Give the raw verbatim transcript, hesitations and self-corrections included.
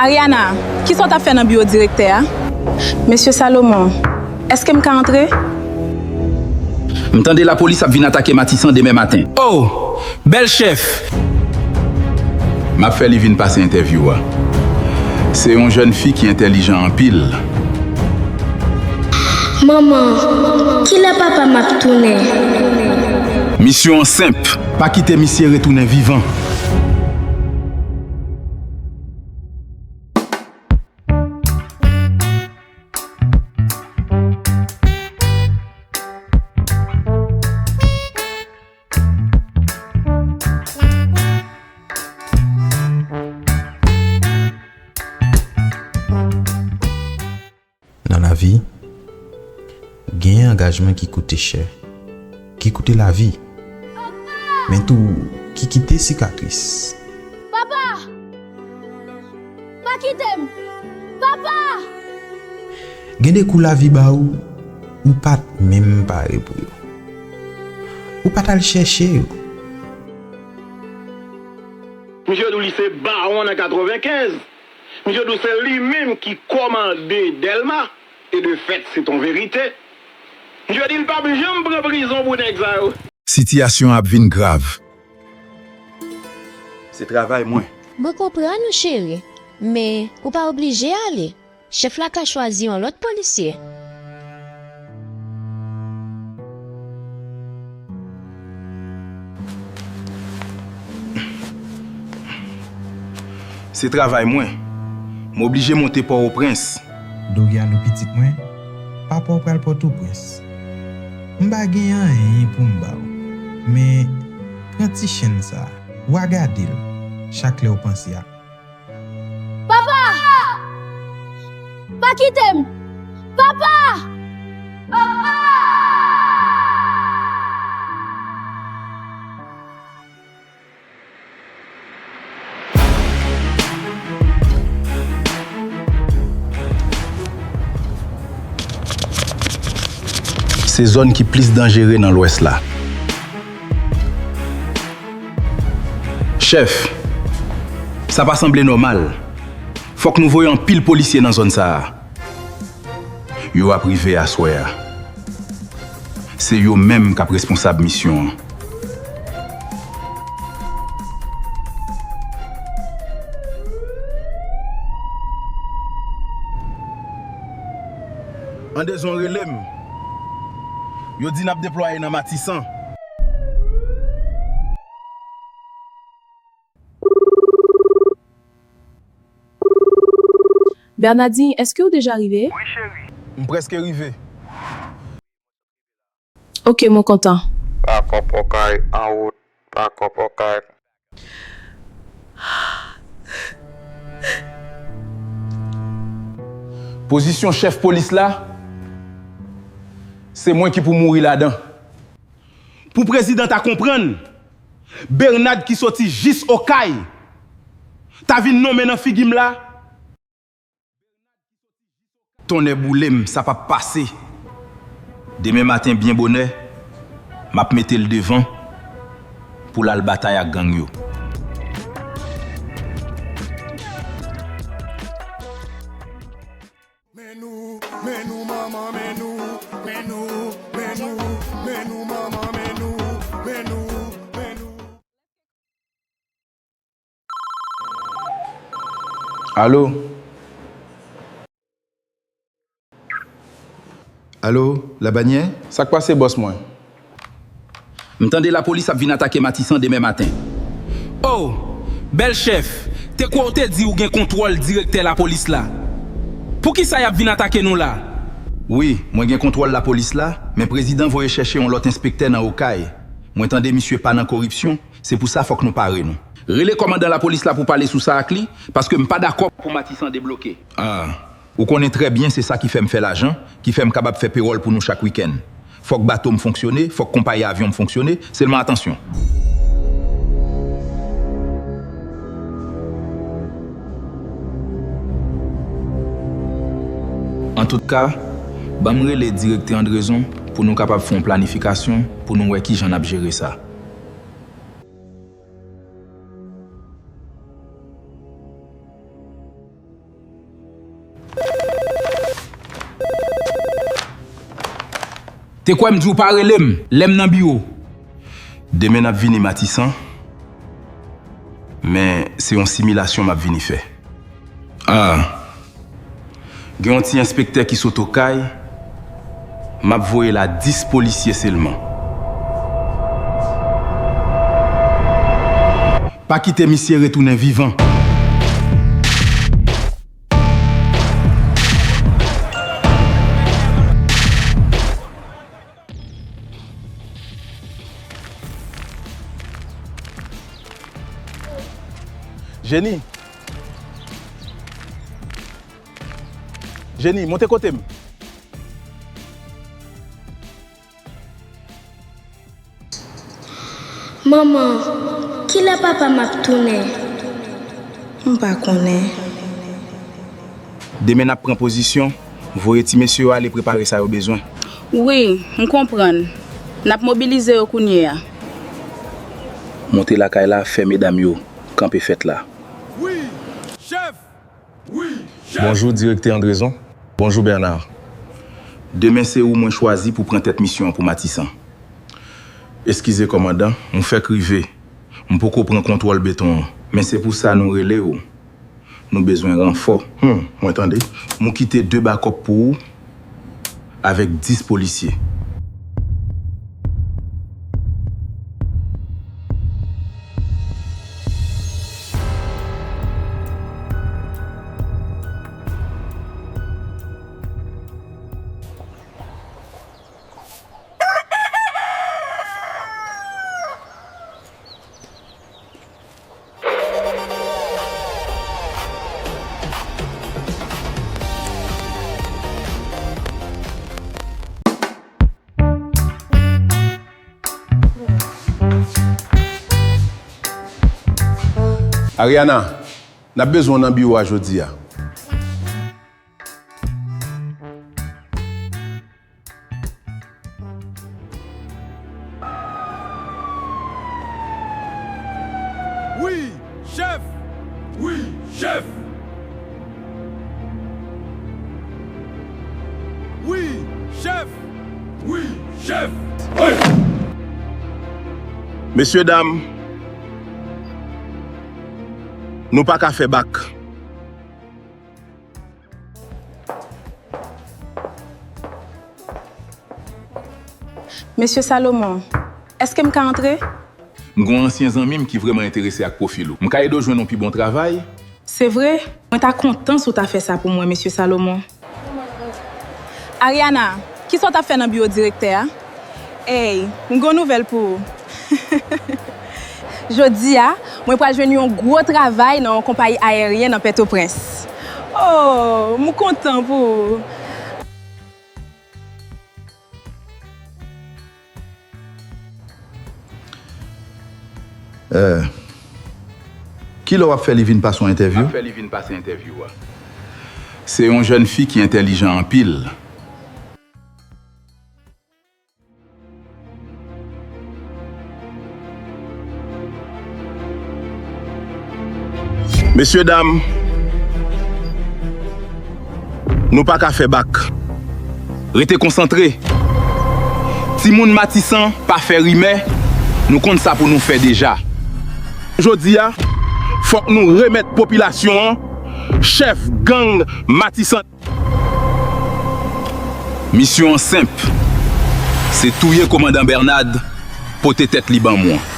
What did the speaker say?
Ariana, kisa w t ap fè nan biwo direktè a? Mesye Salomon, èske m ka antre? M tande lapolis ap vin atake Matisan demen maten. Oh! Bèl chèf! M ap fè li vin pase entèvyou a. Se yon jèn fi ki entèlijan anpil. Manman, kilè papa m ap tounen? Misyon an senp, pa kite misye retounen vivan. Nan lavi, genyen angajman ki koute chè, ki koute lavi, men tou ki kite sikatris. Papa! Pa kite m! Papa! Gen de kou lavi ba ou, ou pa t menm pare pou yo. Ou pa t al chèche yo. Misye di w li se bawon nan katrevenkenz. Misye di w se li menm ki kòmande Dèlma. E de fèt, se ton verite. Misye di l p ap janm pran prizon pou nèg sa yo. Sitiyasyon an ap vin grav. Se travay mwen. Mwen konprann ou, cheri, men ou pa oblije ale. Chèf la ka chwazi yon lòt polisye. Se travay mwen. M oblije monte Pòtoprens. Doriano pitit mwen, papa w pral Pòtoprens. M pa gen anyen pou m ba w, men pran ti chenn sa a, w a gade l chak lè w panse a. Papa! Pa kite m! Papa! Papa! Se zòn ki plis danjere nan Lwès la. Chèf, sa pa sanble nòmal. Fòk nou voye anpil polisye nan zòn sa a. Yo ap rive aswè a. Se yo menm k ap responsab misyon an. Andezon rele m. Yo di n ap deplwaye nan Matisan. Bernardine, èske w deja rive? Wi, cheri. M prèske rive. Ok, mwen kontan. Pakòp Okay, an wout. Pakòp Okay. Pozisyon chèf polis la, se mwen ki pou mouri ladan. Pou prezidan ta konprann, Bernard ki soti jis Okay, ta vin nonmen nan figi m la. Tonnè boule m, sa p ap pase. Demen maten byen bonè, m ap mete l devan pou l al batay ak gang yo. Men nou, men nou, manman, men nou, men nou, men nou, men nou, manman, men nou, men nou, men nou. Alo? Alo, Labanyè? Sa k pase, bòs mwen? M tande lapolis ap vin atake Matisan demen maten. Oh! Bèl chèf, te kwè w te di ou gen kontwòl direktè lapolis la. Poukisa y ap vin atake nou la? Wi, mwen gen kontwòl lapolis la, men prezidan voye chèche yon lòt enspektè nan Okay. Mwen tande misye pa nan koripsyon, se pou sa fòk nou pare nou. Rele kòmandan lapolis la pou pale sou sa ak li, paske m pa dakò pou Matisan debloke. Ah, ou konnen trè byen se sa ki fè m fè lajan, ki fè m kapab fè pewòl pou nou chak wikenn. Fòk bato m fonksyone, fòk konpayi avyon m fonksyone, sèlman atansyon. Antouka, ban m rele direktè Andrezon pou nou kapab fè yon planifikasyon pou nou wè kijan n ap jere sa. E kwè m di w pa rele m lè m nan biwo. Demen n ap vini Matisan, men se yon similasyon m ap vini fè. Ah. Gen yon ti enspektè ki sot Okay, m ap voye la dis polisye sèlman. Pa kite misye retounen vivan. Jenny. Jenny, monte kote m. Manman, kilè papa m ap tounen? M pa konnen. Demen n ap pran pozisyon, voye ti mesye yo ale prepare sa yo bezwen. Wi, m konprann. N ap mobilize yo kounye a. Monte lakay la, fè medam yo kanpe fèt la. Wi, chèf! Bonjou, Direktè Andrezon. Bonjou, Bernard. Demen se ou mwen chwazi pou pran tèt misyon an pou Matisan. Eskize, kòmandan, m fèk rive. M poko pran kontwòl beton an. Men se pou sa nou rele w. Nou bezwen ranfò. Hmm, mwen tande. M kite de bakòp pou ou avèk dis polisye. Ariana, n ap bezwen w nan biwo a jodi a. Wi, chèf! Wi, chèf! Wi, chèf! Wi, chèf! Hey! Mesye dam, nou pa ka fè bak. Mesye Salomon, èske m ka antre? M gen yon ansyen zanmi m ki vrèman enterese ak pwofil ou. M ka ede w jwenn yon pi bon travay? Se vre? Mwen ta kontan si w ta fè sa pou mwen, Mesye Salomon. Ariana, kisa w t ap fè nan biwo direktè a? Ey, m gen yon nouvèl pou ou. Jodi a, mwen pral jwenn yon gwo travay nan yon konpayi ayeryen nan Pòtoprens. Oh, m kontan pou ou. Eh, kilè w ap fè li vin pase yon entèvyou? Ap fè li vin pase entèvyou a. Se yon jèn fi ki entèlijan anpil. Mesye dam, nou pa ka fè bak. Rete konsantre. Timoun Matisan pa fè rimè, nou konn sa pou nou fè deja. Jodi a, fòk nou remèt popilasyon an chèf gang Matisan. Misyon an senp. Se touye kòmandan Bernard, pote tèt li ban mwen.